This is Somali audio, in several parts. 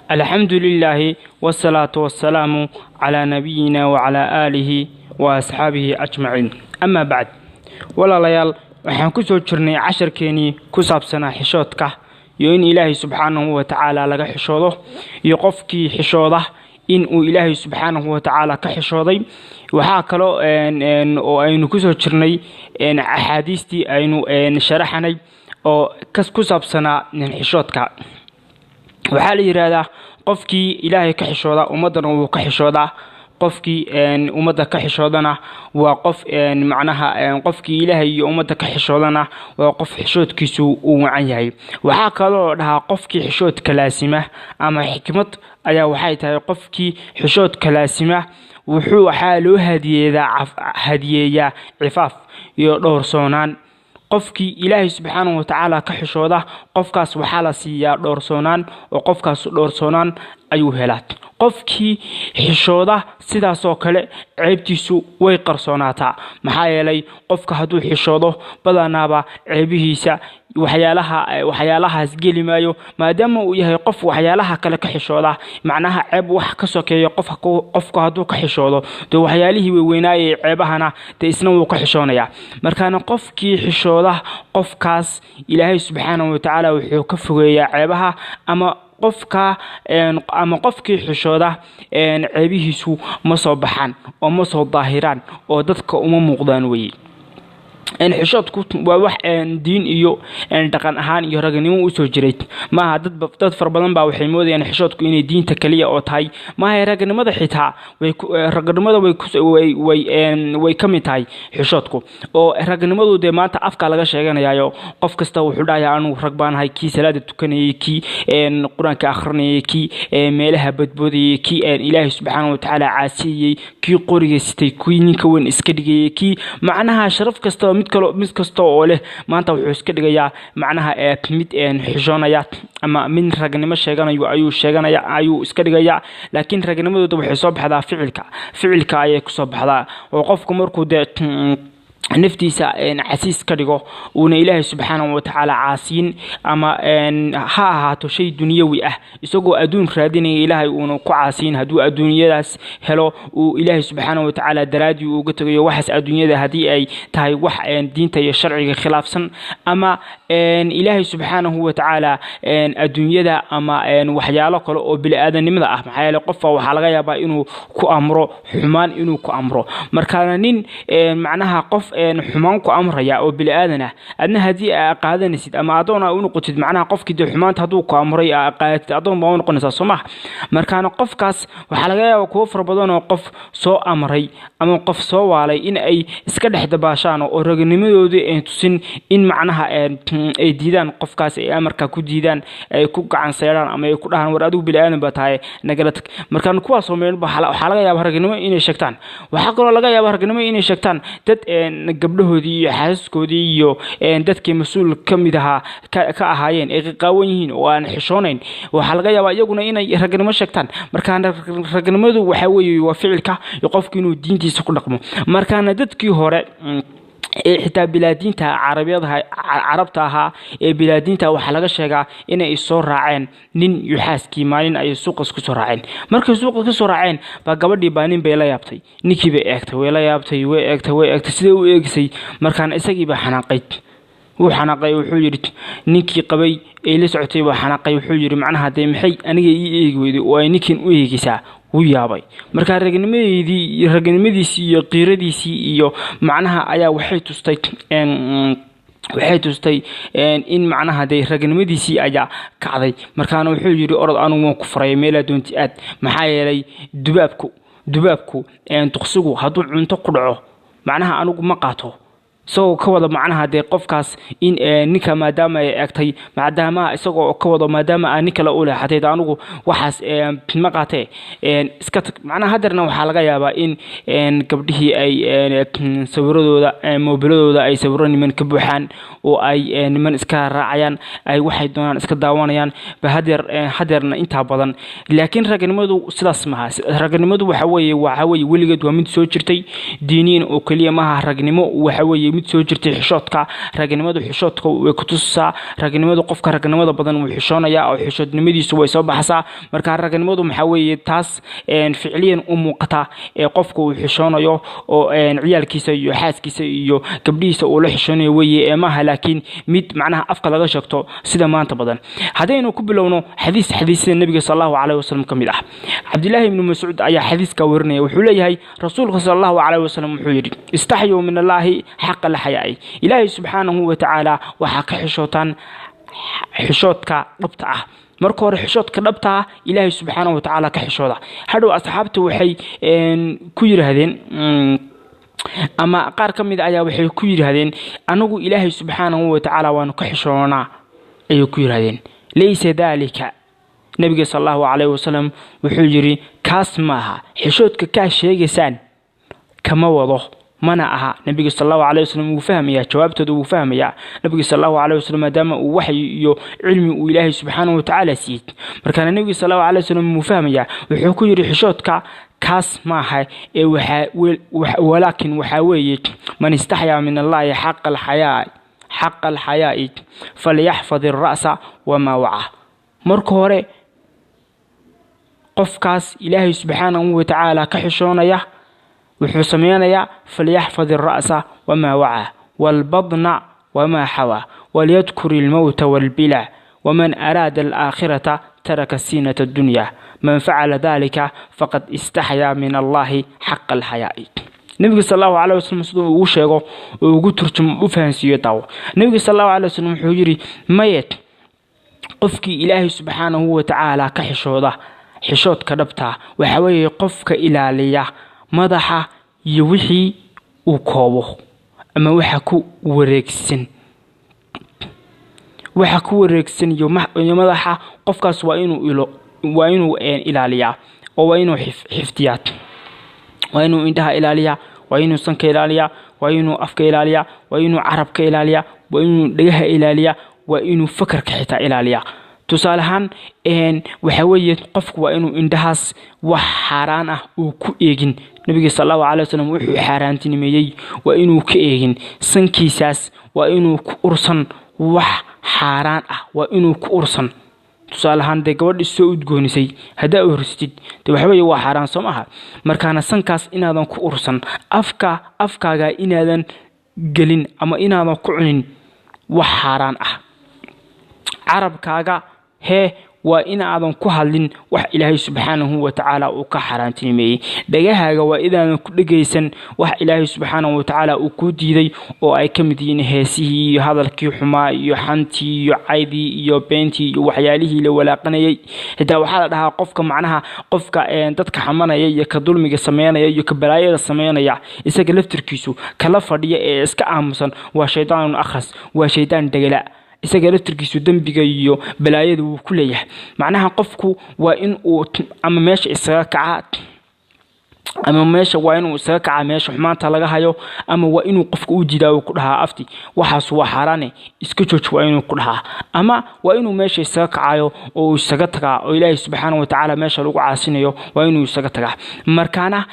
Alxamdu lilaahi wasalaatu wasalaamu calaa nabiyina wacalaa aalihi wa asxaabihi ajmaciin, amaa bacd. Walaalayaal, waxaan ku soo jirnay casharkeenii ku saabsanaa xishoodka iyo in Ilaahay subxaanahu wa tacaala laga xishoodo, iyo qofkii xishooda in uu Ilaahay subxaanahu wa tacaala ka xishooday. Waxaa kaloo oo aynu kusoo jirnay axaadiistii aynu sharaxanay oo ku saabsanaa xishoodka. Waxaa la yidhaahdaa, qofkii Ilaahay ka xishooda ummaddana wuu ka xishoodaa, qofkii ummadda ka xishoodana waa qof macnaha, qofkii Ilaahay iyo ummadda ka xishoodana waa qof xishoodkiisu uu wacan yahay. Waxaa kaloo dhahaa, qofkii xishoodka laasima ama xikmad ayaa waxay tahay, qofkii xishoodka laasima wuxuu waxaa loo hadiyeedaa, hadiyeeyaa cifaaf iyo dhowrsoonaan. Qofkii Ilaahay subxaanahu watacaala ka xishooda, qofkaas waxaa la siiyaa dhowrsoonaan, oo qofkaas dhowrsoonaan ayuu helaa. Qofkii xishooda sidaasoo kale ceebtiisu way qarsoonaataa, maxaa yeelay qofka hadduu xishoodo badanaaba ceebihiisa waxyaalaha waxyaalahaas geli maayo, maadaama uu yahay qof waxyaalaha kale ka xishooda. Macnaha ceeb wax ka sokeeyo qofku hadduu ka xishoodo, dee waxyaalihii weyweynaaye ceebahana dee isna wuu ka xishoonayaa. Markaana qofkii xishooda, qofkaas Ilaahay subxaanahu watacaala wuxuu ka fogeeyaa ceebaha, ama qofka ama qofkii xishooda ceebihiisu ma soo baxaan oo ma soo daahiraan oo dadka uma muuqdaan weye. Xishoodku waa wax diin iyo dhaqan ahaan iyo raganimo usoo jiray. Maaha dad fara badan baa waxay moodayaan xishoodku inay diinta kaliya oo tahay. Maaha, raganimada xitaa raganimada way ka mid tahay xishoodku, oo raganimadu dee maanta afka laga sheeganayaayo. Qof kasta wuxuu dhahayaa, "Anugu rag baanahay." Kii salaada tukanayay, kii Qur-aanka akhrinayay, kii meelaha badboodayay, kii Ilaahay subxaana watacaala caasiyayey, kii qoriga sitay, kii ninka weyn iska dhigayay, kii macnaha sharaf kasta, mid kalo, mid kasta oo leh, maanta wuxuu iska dhigayaa macnaha mid xishoonaya ama mid ragnimo sheeganayo ayuu sheeganaya, ayuu iska dhigayaa. Laakiin ragnimadooda waxay soo baxdaa ficilka, ficilka ayay kusoo baxdaa, oo qofku markuu dee naftiisa casiis ka dhigo, uuna Ilaahay subxaanahu watacaala caasiyin, ama ha ahaato shay dunyawi ah, isagoo adduun raadinaya Ilaahay uuna ku caasiyin, hadduu adduunyadaas helo uu Ilaahay subxaanahu watacaala daraaddii uga tegayo waxaas adduunyada, haddii ay tahay wax diinta iyo sharciga khilaafsan, ama Ilaahay subxaanahu watacaala adduunyada ama waxyaalo kale oo bili-aadanimada ah. Maxaa yeele qofka waxaa laga yaabaa inuu ku amro xumaan, inuu ku amro. Markaana nin macnaha qof xumaan ku amraya oo bili-aadan ah, adna haddii aa qaadanaysid ama adoon aa u noqotid, macnaha qofkii dee xumaanta hadduu ku amray aa qaadatid, adoon baa u noqonaysaa, soo maha? Markaana qofkaas waxaa laga yaabaa kuwo fara badan oo qof soo amray ama qof soo waalay in ay iska dhex dabaashaan oo raganimadoodii ay tusin, in macnaha ay diidaan qofkaas, ay amarka ku diidaan, ay ku gacan seeraan ama ay ku dhahaan, "War, adigu bili-aadan baa tahay, nagala tag." Markaan kuwaasoo meel waxaa laga yaabaa raganimo inay sheegtaan. Waxaa kaloo laga yaabaa raganimo inay sheegtaan dad gabdhahoodii iyo xaasaskoodii iyo dadkii mas-uul ka mid ahaa ka ahaayeen ay qaqaawan yihiin oo aan xishoonayn. Waxaa laga yaabaa iyaguna inay raganimo sheegtaan. Markaana raganimadu waxaa weeye waa ficilka iyo qofku inuu diintiisa ku dhaqmo. Markaana dadkii hore ee xitaa bilaadiinta carabiyadaha, Carabta ahaa ee bilaadiinta, waxaa laga sheegaa inay soo raaceen nin iyo xaaskii. Maalin ay suuqas kusoo raaceen, markay suuqa kasoo raaceen baa gabadhii baa nin bay la yaabtay. Ninkii bay eegtay, way la yaabtay, way eegtay, way eegtay, siday u eegisay. Markaana isagii baa xanaaqay, wuu xanaaqay. Wuxuu yidhi, ninkii qabay ee la socotay baa xanaaqay, wuxuu yidhi, "Macnaha dee maxay aniga ii eegi weyday oo ay ninkan u eegaysaa?" Wuu yaabay. Markaa ragnimadeedii, ragnimadiisii iyo qiiradiisii iyo macnaha ayaa waxay tustay in macnaha dee ragnimadiisii ayaa kacday. Markaana wuxuu yidhi, "Orod, anugu waan ku faray, meelaa doonti aad." Maxaa yeelay dubaabku duqsigu hadduu cunto ku dhaco, macnaha anigu ma qaato. Isagoo ka wada macnaha dee qofkaas in ninka maadaama ay eegtay, maadaama isagoo ka wado maadaama aa nin kale u leexatay, anigu waxaas ma qaatee, iska tag. Macnaha hadeerna waxaa laga yaabaa in gabdhihii ay sawiradooda, moobiladooda ay sawiro niman ka buuxaan oo ay niman iska raacayaan, ay waxay doonaan iska daawanayaan ba hadeer, hadeerna intaa badan. Laakiin raganimadu sidaas maha. Raganimadu waxa weeye weligeed waa mid soo jirtay, diiniyan oo keliya maaha. Ragnimo waxa weeye mid soo jirtay. Xishoodka, ragnimadu xishoodka way ku tusisaa. Ragnimadu, qofka ragnimada badan wuu xishoonayaa oo xishoodnimadiisu way soo baxsaa. Marka ragnimadu maxaa weeye? Taas ficliyan u muuqata ee qofka uu xishoonayo oo ciyaalkiisa iyo xaaskiisa iyo gabdhihiisa uu la xishoonayo weeye, ee maaha laakiin mid macnaha afka laga sheegto sida maanta badan. Haddaynu ku bilowno xadiis xadiisyada Nebiga sal Allahu caleyhi wasalam ka mid ah, Cabdillaahi ibnu Mascuud ayaa xadiiska warinaya. Wuxuu leeyahay, Rasuulka sal Allahu caleyhi wasalam wuxuu yidhi: "Istaxyuu min Allaahi xaqa alxayaa'i." Ilaahay subxaanahu wa tacaala waxaa ka xishootaan xishoodka dhabta ah. Marka hore xishoodka dhabta ah Ilaahay subxaanahu wa tacaala ka xishooda. Hadhow asxaabta waxay ku yidhaahdeen, ama qaar ka mid ayaa waxay ku yidhaahdeen: "Anagu Ilaahay subxaanahu wa tacaala waanu ka xishoonaa," ayay ku yidhahdeen. "Laysa daalika." Nabiga sal Allahu caleyhi wasalam wuxuu yidhi: "Kaas maaha xishoodka kaa sheegaysaan, kama wado, mana aha." Nabiga sal Allahu caleyhi wasalam wuu fahmayaa jawaabtooda, wuu fahmayaa Nabiga sal Allahu caleyhi wasalam, maadaama uu waxyi iyo cilmi uu Ilaahay subxaanahu watacaala siiyey. Markaana Nabiga sal Allahu caleyhi wasalam wuu fahmayaa. Wuxuu ku yidhi: "Xishoodka kaas maaha ee walaakin waxaa weeye: man istaxyaa min Allahi xaqa alxayaa, xaqa alxayaa'i, falyaxfad alra'sa wamaa waca." Marka hore qofkaas Ilaahay subxaanahu watacaala ka xishoonaya wuxuu sameynayaa: falyaxfad alra'sa wamaa waca, waalbadna wamaa xawaa, walyadkur ilmowta waalbila, waman araada alaakhirata taraka siinata addunya, man facala dalika faqad istaxyaa min Allahi xaqa alxayaa'i. Nabiga sal Allahu caleyhi wasalam siduu ugu sheego oo ugu turjumo, u fahansiiyo, daawo. Nabiga sal Allahu caleyhi wasalam wuxuu yidhi: "Mayed, qofkii Ilaahay subxaanahu watacaala ka xishooda xishoodka dhabtaa waxa weeye qofka ilaaliya madaxa iyo wixii uu koobo ama waxa ku wareegsan, waxa ku wareegsan iyo madaxa. Qofkaas waa inuu ilaaliyaa oo waa inuu xifdiyaa, waa inuu indhaha ilaaliyaa, waa inuu sanka ilaaliyaa, waa inuu afka ilaaliyaa, waa inuu carabka ilaaliyaa, waa inuu dhegaha ilaaliyaa, waa inuu fakarka xitaa ilaaliyaa." Tusaale ahaan, waxa weeye qofku waa inuu indhahaas wax xaaraan ah uu ku eegin. Nabiga sal Allahu calay wasalam wuxuu xaaraantinimeeyey waa inuu ka eegin. Sankiisaas waa inuu ku ursan wax xaaraan ah, waa inuu ku ursan. Tusaale ahaan, dee gabadhi soo udgoonisay haddaa ursatid, dee waxaweye waa xaaraan, soo maaha? Markaana sankaas inaadan ku ursan, afka, afkaaga inaadan gelin ama inaadan ku cunin wax xaaraan ah. Carabkaaga hee waa inaadan ku hadlin wax Ilaahay subxaanahu watacaala uu ka xaaraantinimeeyey. Dhagahaaga waa inaadan ku dhegaysan wax Ilaahay subxaanahu watacaala uu kuu diiday, oo ay ka mid yihiin heesihii iyo hadalkii xumaa iyo xantii iyo caydii iyo beentii iyo waxyaalihii la walaaqanayay. Xitaa waxaa la dhahaa qofka, macnaha qofka dadka xamanaya iyo ka dulmiga sameynaya iyo ka balaayada sameynaya, isaga laftirkiisu kala fadhiya ee iska aamusan waa shaydaanun akhras, waa shaydaan dhegala. Isaga laftirkiisu dembiga iyo balaayada wuu ku leeyahay. Macnaha qofku waa in uu ama meesha isaga kaca, ama meesha waa inuu isaga kacaa meesha xumaanta laga hayo, ama waa inuu qofka u diidaa, uu ku dhahaa: "Afti, waxaas waa xaaraane, iska jooj," waa inuu ku dhahaa. Ama waa inuu meesha isaga kacayo oo uu isaga tagaa, oo Ilaahay subxaana watacaala meesha lagu caasinayo waa inuu isaga tagaa. Markaana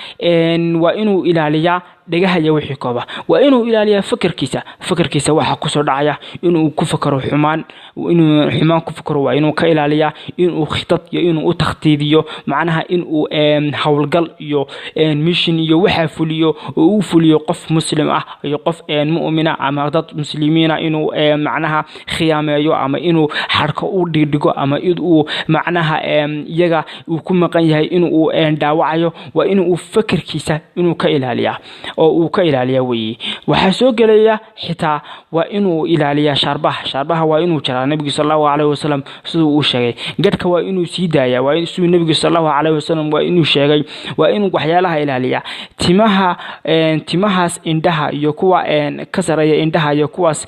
waa inuu ilaaliyaa dhagaha iyo wixii kooba. Waa inuu ilaaliyaa fakarkiisa. Fakarkiisa waxaa kusoo dhacaya inuu ku fakaro xumaan, inuu xumaan ku fakaro waa inuu ka ilaaliyaa. Inuu khitad iyo inuu u takhtiidiyo, macnaha inuu howlgal iyo mission iyo waxaa fuliyo oo uu fuliyo qof muslim ah iyo qof mu'mina ama dad muslimiina, inuu macnaha khiyaameeyo ama inuu xarko u dhigdhigo ama inuu macnaha iyaga uu ku maqan yahay inuu dhaawacayo, waa inuu fakarkiisa inuu ka ilaaliyaa oo uu ka ilaaliyaa weeye. Waxaa soo gelaya xitaa waa inuu ilaaliyaa shaarbaha. Shaarbaha waa inuu jaraa, Nebigu sal Allahu caleyhi wasalam siduu uu sheegay. Gadhka waa inuu sii daayaa, waa siduu Nebigu sal Allahu caleyhi wasalam waa inuu sheegay. Waa inuu waxyaalaha ilaaliyaa, timaha, timahaas indhaha iyo kuwa ka sareeya indhaha iyo kuwaas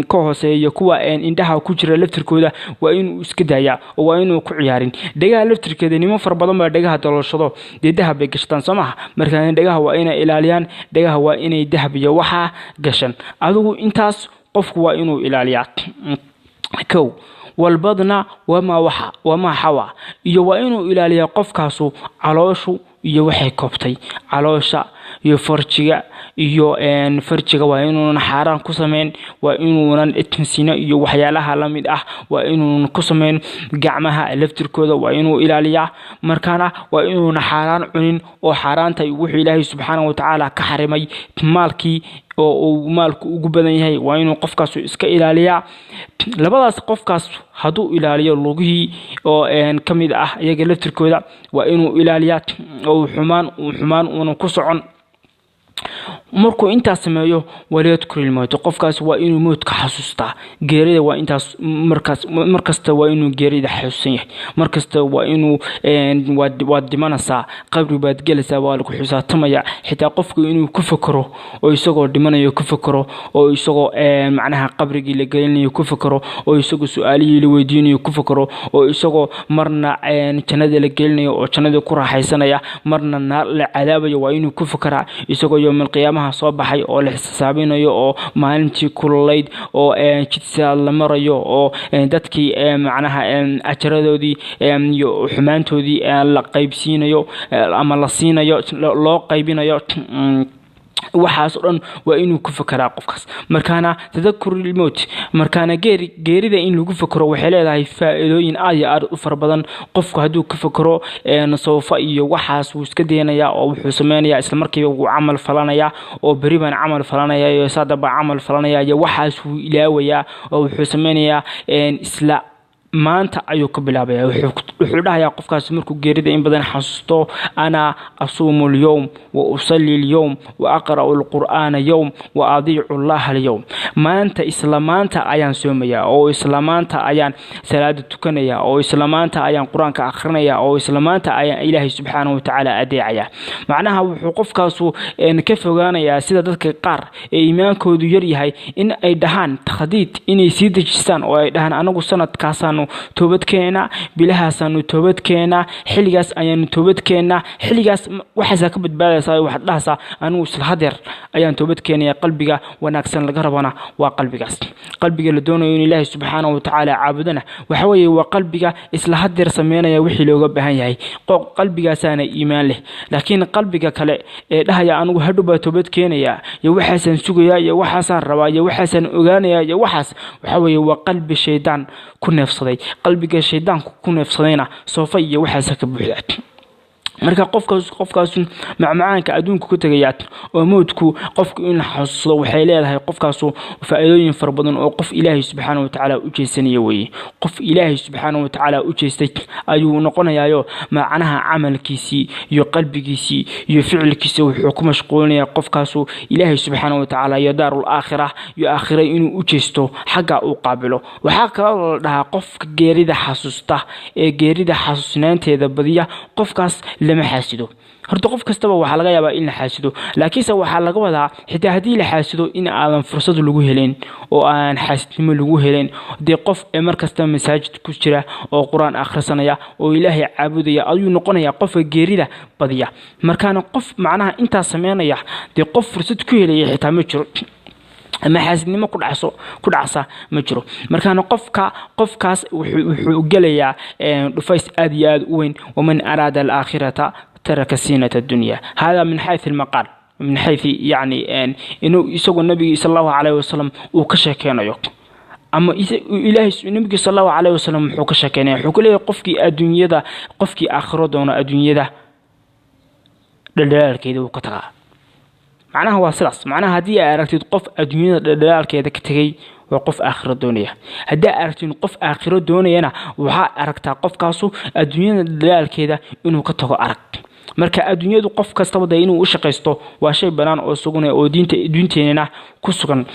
ka hooseeya iyo kuwa indhaha ku jira laftirkooda waa inuu iska daayaa oo waa inuu ku ciyaarin. Dhegaha laftirkeeda, niman fara badan baa dhegaha daloolshado, dee dahab bay gashtaan, soo maha? Markaa dhegaha waa inay ilaaliyaan, dhegaha waa inay dahab iyo waxaa gashan. Adigu intaas qofku waa inuu ilaaliyaa. Kow, walbadna wamaa waxa wamaa xawa, iyo waa inuu ilaaliyaa qofkaasu calooshu iyo waxay koobtay, caloosha. iyo farjiga iyo farjiga waa inuunan xaaraan ku sameyn, waa inuunan sino iyo waxyaalaha la mid ah waa inuunan ku sameyn. Gacmaha laftirkooda waa inuu ilaaliyaa, markaana waa inuunan xaaraan cunin oo xaaraanta wuxuu Ilaahay subxaanahu watacaala ka xarimay maalkii oo uu maalku ugu badan yahay waa inuu qofkaas iska ilaaliyaa. Labadaas qofkaas hadduu ilaaliyo, lugihii oo ka mid ah iyaga laftirkooda waa inuu ilaaliyaa oo xumaan uunan ku socon. Markuu intaas sameeyo, waliyadkur ilmowt, qofkaas waa inuu mowdka xasuustaa, geerida waa intaas. Markaas markasta waa inuu geerida xasuusan yahay, markasta waa inuu waad dhimanaysaa, qabri baad gelaysaa, waa lagu xisaabtamaya. Xitaa qofku inuu ku fakero oo isagoo dhimanayo ku fakero, oo isagoo macnaha qabrigii la gelinayo ku fakero, oo isagoo su-aalihii la weydiinayo ku fakero, oo isagoo marna jannada la gelinayo oo jannada ku raaxaysanaya, marna naar la cadaabayo waa inuu ku fakeraa, isagoo yowmal qiyaamaha soo baxay oo la xisaabinayo oo maalintii kululayd oo jidsaad la marayo oo dadkii macnaha ajaradoodii iyo xumaantoodii la qaybsiinayo ama la siinayo, loo qaybinayo. Waxaas oo dhan waa inuu ku fakeraa qofkaas. Markaana tadakurulmowt, markaana geerida in lagu fakero waxay leedahay faa-iidooyin aad iyo aad u fara badan. Qofku hadduu ka fakero soofa iyo waxaas wuu iska daynayaa oo wuxuu sameynayaa islamarkiiba wuu camal falanayaa, oo beri baan camal falanaya iyo saada baan camal falanaya iyo waxaas wuu ilaawayaa, oo wuxuu sameynayaa isla maanta ayuu ka bilaabaya. Wuxuu dhahayaa qofkaas markuu geerida in badan xasuusto, ana asuumu alyowm wa usalli alyowm wa aqra'u alqur'aana yowm wa adiicu allaha alyowm. Maanta, isla maanta ayaan soomayaa, oo isla maanta ayaan salaada tukanaya, oo isla maanta ayaan qur-aanka akhrinaya, oo isla maanta ayaan Ilaahay subxaanahu watacaala adeecaya. Macnaha wuxuu qofkaasu ka fogaanayaa sida dadka qaar ee iimaankoodu yar yahay in ay dhahaan takhdiid, inay sii dejistaan oo ay dhahaan anagu sanadkaasaanu toobad keenaa, bilahaasaanu toobad keenaa, xilligaas ayaanu toobad keenaa, xilligaas waxaasaa ka badbaadaysaa. Waxaad dhahaysaa anigu isla hadeer ayaan toobad keenaya. Qalbiga wanaagsan laga rabana waa qalbigaas, qalbiga la doonayo in Ilaahay subxaanahu watacaala caabudana waxa weeye waa qalbiga isla hadeer sameynaya wixii looga baahan yahay, qalbigaasaana iimaan leh. Laakiin qalbiga kale ee dhahaya anigu hadhow baa toobad keenaya iyo waxaasaan sugayaa iyo waxaasaan rabaa iyo waxaasaan ogaanaya iyo waxaas, waxa weeye waa qalbi shaydaan ku neefsaday. Qalbiga shaydaanku ku neefsadayna soofa iyo waxaasa ka buuxda. Marka qofkaasu macmacaanka adduunka ku tegayaa oo mowdku qofku in la xasuusto waxay leedahay qofkaasu faa-iidooyin fara badan, oo qof Ilaahay subxaana watacaala u jeesanaya weeye. Qof Ilaahay subxaana watacaala u jeestay ayuu noqonayaayo, macnaha camalkiisii iyo qalbigiisii iyo ficilkiisii wuxuu ku mashquulinayaa qofkaasu Ilaahay subxaana watacaala iyo daarul aakhira iyo aakhira inuu u jeesto, xagga uu qaabilo. Waxaa kaloo la dhahaa qofka geerida xasuusta ee geerida xasuusnaanteeda badiya, qofkaas lama xaasido. Horta qof kastaba waxaa laga yaabaa in la xaasido, laakiinse waxaa laga wadaa xitaa haddii la xaasido in aadan fursad lagu helin oo aan xaasidnimo lagu helin. Dee qof markasta masaajid ku jira oo qur-aan akhrisanaya oo Ilaahay caabudaya ayuu noqonayaa qofka geerida badiya. Markaana qof macnaha intaas sameynaya dee qof fursad ku helaya xitaa ma jiro, ama xaasidnimo ku dhacsa ma jiro. Markaana qofkaas wuxuu gelayaa dhufays aad iyo aad u weyn. Waman araada alaakhirata taraka siinata addunya. Hada min xayثu almaqaal, min xayثu yani inuu isagoo nabigi sala allahu calayhi wasalam uu ka sheekeynayo, ama Ilaahay nabigi sala allahu calayhi wasalam wuxuu ka sheekeynaya, wuxuu ku leeyahay qofkii adduunyada, qofkii aakhiro doono adduunyada dhaldhalaalkeeda wuu ka tagaa. Macnaha waa sidaas. Macnaha haddii aad aragtid qof adduunyada dhaldhalaalkeeda ka tegay, waa qof aakhiro doonaya. Haddii aad aragtid qof aakhiro doonayana, waxaa aragtaa qofkaasu adduunyada dhaldhalaalkeeda inuu ka tago arag. Marka adduunyadu qof kastaba dee inuu u shaqaysto waa shay bannaan oo sugan oo diinteenana ku sugan,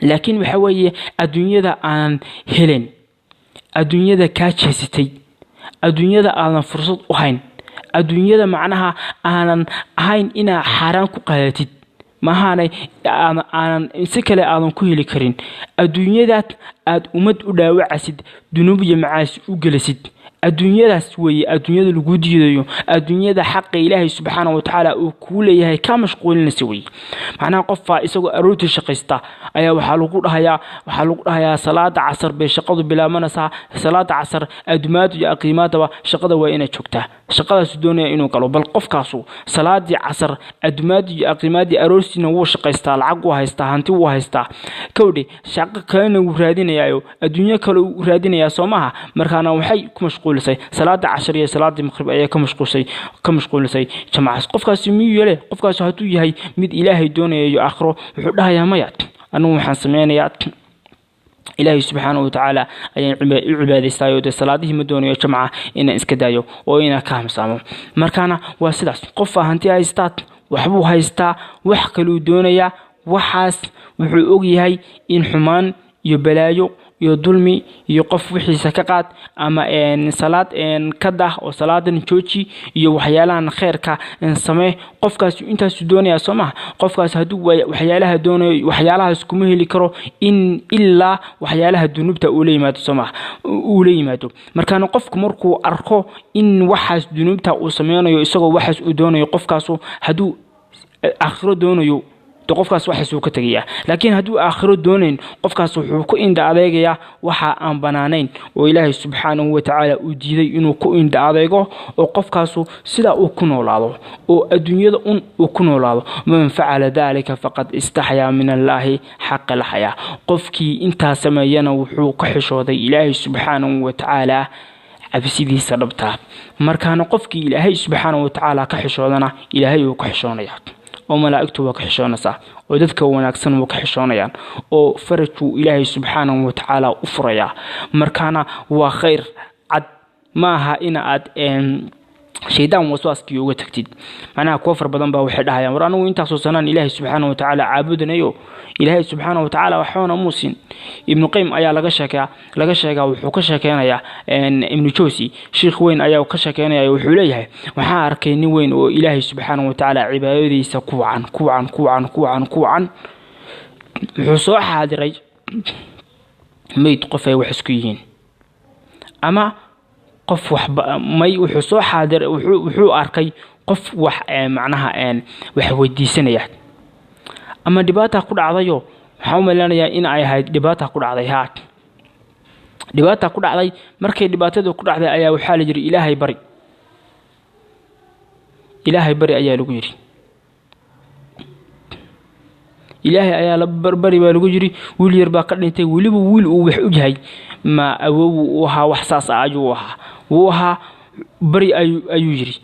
laakiin waxa weeye adduunyada aanan helin, adduunyada kaa jeesatay, adduunyada aadan fursad u hayn, adduunyada macnaha aanan ahayn inaa xaaraan ku qaadatid maahaanay aanan si kale aadan ku heli karin adduunyadaad aad ummad u dhaawacasid, dunuub iyo macaasi u gelisid. Adduunyadaas weeye adduunyada lagu diidayo, adduunyada xaqa Ilaahay subxaana watacaala uu kuu leeyahay kaa mashquulinaysa weye. Macnaha qofaa isagoo aroortii shaqaysta ayaa waxaa lagu dhahayaa salaada casar bay shaqadu bilaabanaysaa, salaada casar adumaadu iyo aqiimaadaba shaqada waa inay joogtaa, shaqadaasu doonaya inuu galo. Bal qofkaasu salaadii casar adumaadu iyo aqiimaadii aroortiina wuu shaqaystaa, lacag wuu haystaa, hanti wuu haystaa, kowdhe shaqo kalena wuu raadinayaayo, adduunyo kale wuu raadinayaa, soo maaha? Markaana waxay ku mashquulisay salaada cashar iyo salaadii maqrib ayaa ka mashquulisay jamacaas. Qofkaasi miyuu yeele? Qofkaasi hadduu yahay mid Ilaahay doonayo aakhiro, wuxuu dhahayaa maya, anigu waxaan sameynayaa Ilaahay subxaana watacaala ayaan u cibaadaystaayo, dee salaadihii ma doonayo jamca inaan iska daayo oo inaan ka hamsaamo. Markaana waa sidaas, qofaa hanti haystaa, waxbuu haystaa, wax kaluu doonayaa, waxaas wuxuu ogyahay in xumaan iyo balaayo iyo dulmi iyo qof wixiisa ka qaad ama salaad ka dah oo salaadan jooji iyo waxyaalahan kheerka samee. Qofkaas intaasu doonaya, soo maha? Qofkaas hadduu waxyaalaha doonayo, waxyaalahaas kuma heli karo in ilaa waxyaalaha dunuubta uu la yimaado, soo maha? Uu la yimaado. Markaana qofku markuu arko in waxaas dunuubta uu sameynayo isagoo waxaas uu doonayo, qofkaasu hadduu aakhiro doonayo de qofkaas waxaasuu ka tegayaa. Laakiin hadduu aakhiro doonayn, qofkaas wuxuu ku indha adeegayaa waxa aan banaanayn oo Ilaahay subxaanahu watacaala uu diiday inuu ku indha adeego, oo qofkaasu sidaa uu ku noolaado oo adduunyada un uu ku noolaado. Man facala daalika faqad istaxyaa min allaahi xaqa alxayaa. Qofkii intaa sameeyana wuxuu ka xishooday Ilaahay subxaanahu watacaala cabsidiisa dhabtaa. Markaana qofkii Ilaahay subxaanahu watacaala ka xishoodana, Ilaahay uu ka xishoonaya, oo malaa'igtu waa ka xishoonaysaa, oo dadka wanaagsan waa ka xishoonayaan, oo farajuu Ilaahay subxaanahu watacaala u furayaa. Markaana waa khayr cad, maaha in aad shaydaan waswaaskii uga tagtid. Macnaha kuwa far badan baa waxay dhahayaan, war anigu intaasoo sanaan Ilaahay subxaana watacaala caabudanayo, Ilaahay subxaana watacaala waxoona muusin. Ibnu Qaym ayaa laga sheegaa, wuxuu ka sheekeynayaa Ibnu Jawsi, sheikh weyn ayaa ka sheekeynaya, wuxuu leeyahay waxaan arkay nin weyn oo Ilaahay subxaana watacaala cibaadadiisa ku wacan ku wacan ku wacan ku wacan ku wacan. Wuxuu soo xaadiray meyd qof ay wax isku yihiin ama qof waxba may, wuxuu soo xaadiray, wuxuu arkay qof wax macnaha wax weydiisanaya ama dhibaata ku dhacdayo. Waxaan u maleynayaa in ay ahayd dhibaata ku dhacday, haa, dhibaata ku dhacday. Markay dhibaatada ku dhacday ayaa waxaa la yidhi Ilaahay bari, Ilaahay bari ayaa lagu yidhi, Ilaahay ayaa la barbari baa lagu yidhi. Wiil yar baa ka dhintay, weliba wiil uu wax og yahay, ma awow uu ahaa, wax saas ah ayuu ahaa, wuu ahaa. Bari ayuu yidhi,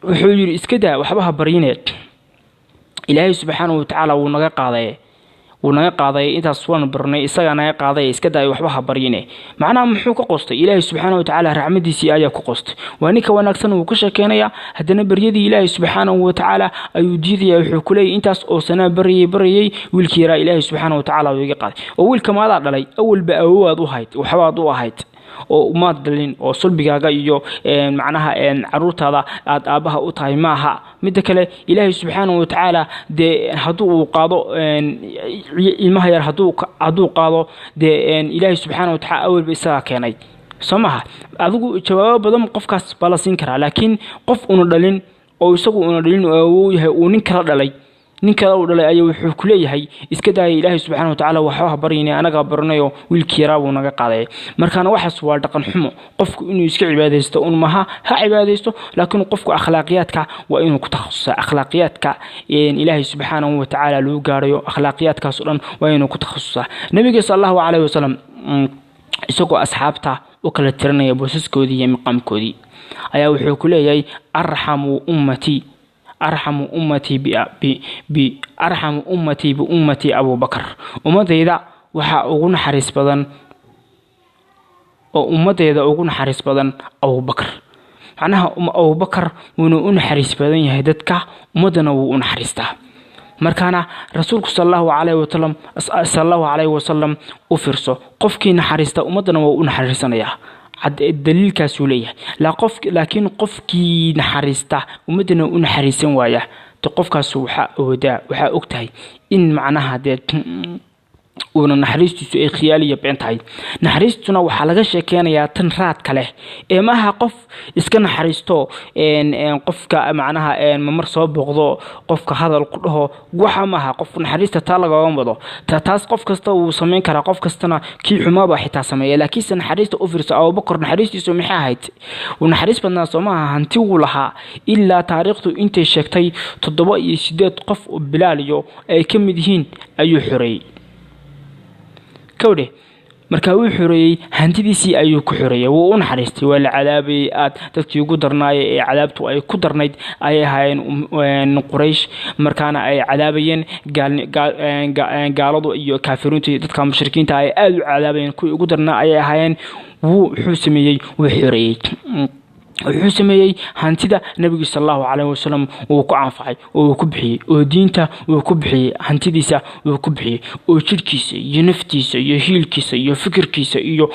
wuxuu yidhi iska daa, waxba ha baryineed, Ilaahay subxaanahu watacaala wuu naga qaaday, wuu naga qaaday, intaas waan barnay, isagaa naga qaaday, iska daay, waxba ha baryine. Macnaha muxuu ka qoostay? Ilaahay subxaana watacaala raxmadiisii ayaa ku qoostay. Waa ninka wanaagsan wuu ka sheekeynayaa, haddana baryadii Ilaahay subxaanahu watacaala ayuu diidaya. Wuxuu ku leeyahy intaas oo sanaa baryay, wiilkii yaraa Ilaahay subxaana watacaala wuu iga qaaday. Oo wiilka maadaa dhalay? Awalba awowaad u ahayd, waxbaad u ahayd oo umaad dhalin, oo sulbigaaga iyo macnaha caruurtaada aad aabbaha u tahay maaha. Midda kale, Ilaahay subxaanahu watacaala dee hadduu uu qaado ilmaha yar, hadduu qaado dee Ilaahay subxaana watacaala awalba isagaa keenay, soo maha? Adigu jawaabo badan qofkaas baa la siin karaa, laakiin qof una dhalin oo isagu una dhalin oo awow yahay uu nin kala dhalay, nin kale uu dhalay ayaa wuxuu ku leeyahay iska daaya, Ilaahay subxaana watacaala waxba ha baryine, anagaa baranayo, wiilkii yaraa buu naga qaaday. Markaana waxaas waa dhaqan xumo. Qofku inuu iska cibaadaysto un maha, ha cibaadaysto, laakiin qofku akhlaaqiyaadka waa inuu ku takhasusaa, akhlaaqiyaadka Ilaahay subxaanahu watacaala lagu gaarayo, akhlaaqiyaadkaas oo dhan waa inuu ku takhasusaa. Nabiga sala allahu calayhi wasalam isagoo asxaabta u kala tirinaya boosaskoodii iyo miqaamkoodii ayaa wuxuu ku leeyahay arxamu ummatii, arxamu ummatii bi arxamu ummatii bi ummatii Abubakar. Ummadayda waxaa ugu naxariis badan oo ummadayda ugu naxariis badan Abubakar. Macnaha Abubakar wuuna u naxariis badan yahay dadka, ummaddana wuu u naxariistaa. Markaana rasuulku sala allahu calayhi wasalam, sala allahu calayhi wasalam, u fiirso, qofkii naxariista ummaddana waa u naxariisanayaa, daliilkaasuu leeyahay. Laakiin qofkii naxariista ummaddana u naxariisan waaya, de qofkaas waxaa awoodaa, waxaa og tahay in macnaha dee Uuna naxariistiisu ay khiyaaliya been tahay. Naxariistuna waxaa laga sheekeynayaa tan raadka leh ee maaha qof iska naxariisto qofka, macnaha mamar soo booqdo, qofka hadal ku dhaho, waxa maaha. Qof naxariista taa lagama wado. Taas qof kasta wuu sameyn karaa, qof kastana, kii xumaaba xitaa sameeya. Laakiinse naxariista u fiirso. Abubakar naxariistiisu maxay ahayd? Wuu naxariis badnaa, soo maaha? Hanti wuu lahaa, ilaa taariikhdu intay sheegtay 7 iyo 8 qof oo Bilaal iyo ay ka mid yihiin ayuu xoreeyey. Kawdhe, markaa wuu xoreeyey, hantidiisii ayuu ku xoreeyey. Wuu u naxariistay. Waa la cadaabayay aad, dadkii ugu darnaayay ee cadaabtu ay ku darnayd ayay ahaayeen Quraysh. Markaana ay cadaabayeen gaaladu iyo kaafiriintu, dadka mushrikiinta ay aada u cadaabayeen, kuwii ugu darnaa ayay ahaayeen. Wuu wuxuu sameeyey, wuu xoreeyey. Wuxuu sameeyey hantida Nebigu sal Allahu caleyhi wasalam wuu ku anfacay oo uu ku bixiyey, oo diinta wuu ku bixiyey, hantidiisa wuu ku bixiyey, oo jidhkiisa iyo naftiisa iyo hiilkiisa iyo fikirkiisa iyo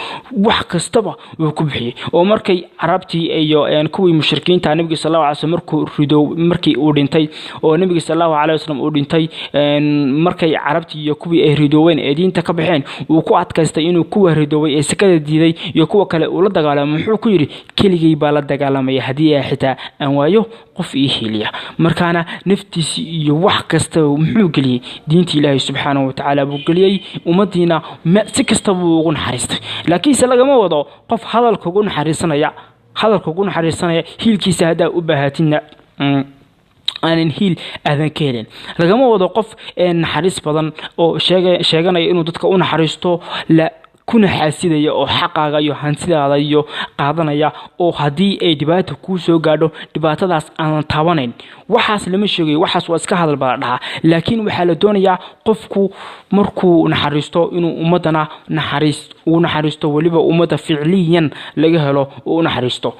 wax kastaba wuu ku bixiyey. Oo markay Carabtii iyo kuwii mushrikiinta Nebiga sal Allahu alay slam markuu rido, markii uu dhintay, oo Nebiga sal Allahu caleyhi wasalam uu dhintay, markay Carabtii iyo kuwii ay ridooween ee diinta ka baxeen, wuu ku adkaystay inuu kuwa ridooway ee sakada diiday iyo kuwa kale uu la dagaalamo. Muxuu ku yidhi? "Keligay baa la dagaalamaya haddii ay xitaa aan waayo qof ii hiiliya." Markaana naftiisi iyo wax kastaba muxuu geliyey? Diinta Ilaahay subxaanahu watacaala buu geliyey. Ummadiina si kasta buu ugu naxariistay. Laakiinse lagama wado qof hadalka ugu naxariisanaya, hadalka ugu naxariisanaya, hiilkiisa haddaa u baahatidna aanan hiil aadan ka helin. Lagama wado qof naxariis badan oo sheeganaya inuu dadka u naxariisto, la kuna xaasidaya oo xaqaaga iyo hantidaada iyo qaadanaya, oo haddii ay dhibaata kuu soo gaadho dhibaatadaas aanan taabanayn. Waxaas lama sheegayo, waxaas waa iska hadal baa la dhahaa. Laakiin waxaa la doonayaa qofku markuu naxariisto inuu ummadana naxariis uu naxariisto, weliba ummadda ficliyan laga helo uu u naxariisto.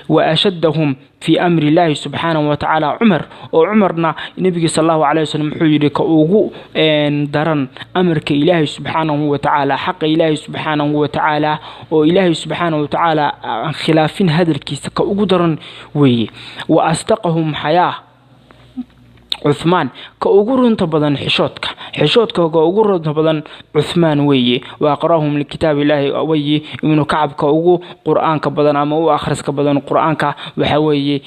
Wa ashaddahum fi amri Illaahi subxaanahu watacaala Cumar, oo Cumarna Nebiga sal Allahu caleyhi wasalam wuxuu yidhi: "Ka ugu daran amarka Ilaahay subxaanahu watacaala, xaqa Ilaahay subxaanahu watacaala, oo Ilaahay subxaanahu watacaala aan khilaafin hadalkiisa, ka ugu daran weeye." Wa asdaqahum xayaa Cuthmaan, ka ugu runta badan xishoodka, xishoodka ka ugu runta badan Cuthmaan weeye. Wa aqrahum likitaab Illaahi weye Ibnu Kacab. Ka ugu Qur-aanka badan ama u akhriska badan Qur-aanka waxaa weeye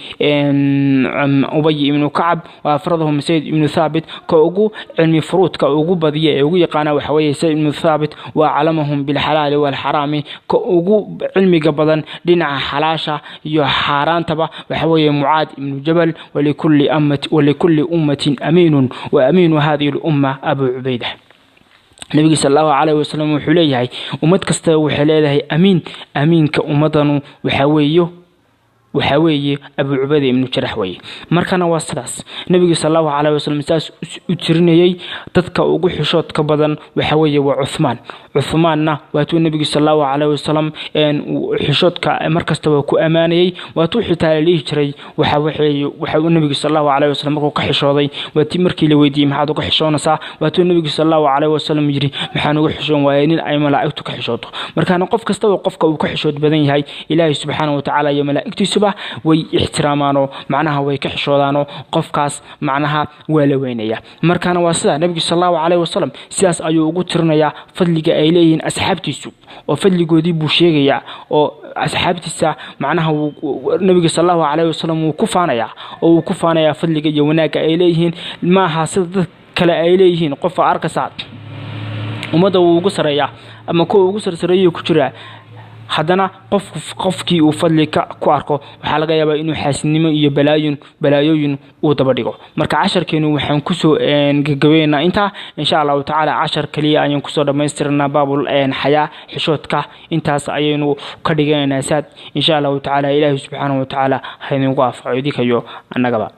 Ubay Ibnu Kacab. Wa afradahum Sayd Ibnu Thaabit. Ka ugu cilmi furuudka ugu badiya ee ugu yaqaana waxaa weeye Sayd Ibnu Thaabit. Wa aclamahum bilxalaali waalxaraami, ka ugu cilmiga badan dhinaca xalaasha iyo xaaraantaba waxaa weeye Mucaad Ibnu Jabal. Walikulli ummatin amiinun, wa amiinu hadihi lumma Abu Cubayda. Nabiga sal Allahu caleyhi wasalam wuxuu leeyahay: ummad kasta waxay leedahay amiin, amiinka ummadanu waxaa weeye Abu Cubayda Ibnu Jarax weeye. Markana waa sidaas Nabiga sal Allahu caleyhi wasalam saas u tirinayay. Dadka ugu xishoodka badan waxa weeye waa Cuthmaan. Cuthmaanna waatuu Nabigu sal Allahu caleyhi wasalam xishoodka markastaba ku ammaanayay, waatuu xitaa la dhihi jiray waxa uu Nabigu sal Allahu caleyhi wasalam markuu ka xishooday, waatii markii la weydiiyey: "Maxaad uga xishoonaysaa?" Waatuu Nabigu sal Allahu caleyhi wasalam yidhi: "Maxaan uga xishoon waayay nin ay malaa'igtu ka xishooto?" Markaana qof kastaba qofka uu ka xishood badan yahay, Ilaahay subxaanahu watacaala iyo malaa'igtiisuba way ixtiraamaanoo, macnaha way ka xishoodaanoo, qofkaas macnaha waa la weynaya. Markaana waa sidaa Nabigu sal Allahu caleyhi wasalam sidaas ayuu ugu tirinayaa fadliga ay leeyihiin asxaabtiisu, oo fadligoodii buu sheegayaa, oo asxaabtiisa macnaha Nabiga sal Allahu caleyhi wasalam wuu ku faanayaa, oo wuu ku faanayaa fadliga iyo wanaagga ay leeyihiin. Maaha sida dad kale ay leeyihiin, qofa arkaysaa ummadda wuu ugu sareeyaa ama kuwa ugu sarsareeyuu ku jiraa, haddana qof qofkii uu fadli ku arko waxaa laga yaabaa inuu xaasidnimo iyo balaayooyin uu daba dhigo. Marka casharkeenu waxaan kusoo gagabeynaa intaa, insha Allahu tacaala. Cashar kaliya ayaan kusoo dhamaystirnaa baabul xayaa, xishoodka. Intaas ayaynu ka dhiganaynaa saad, insha Allahu tacaala. Ilaahi subxaanahu watacaala ha idinku anfaco, idinkayo annagaba.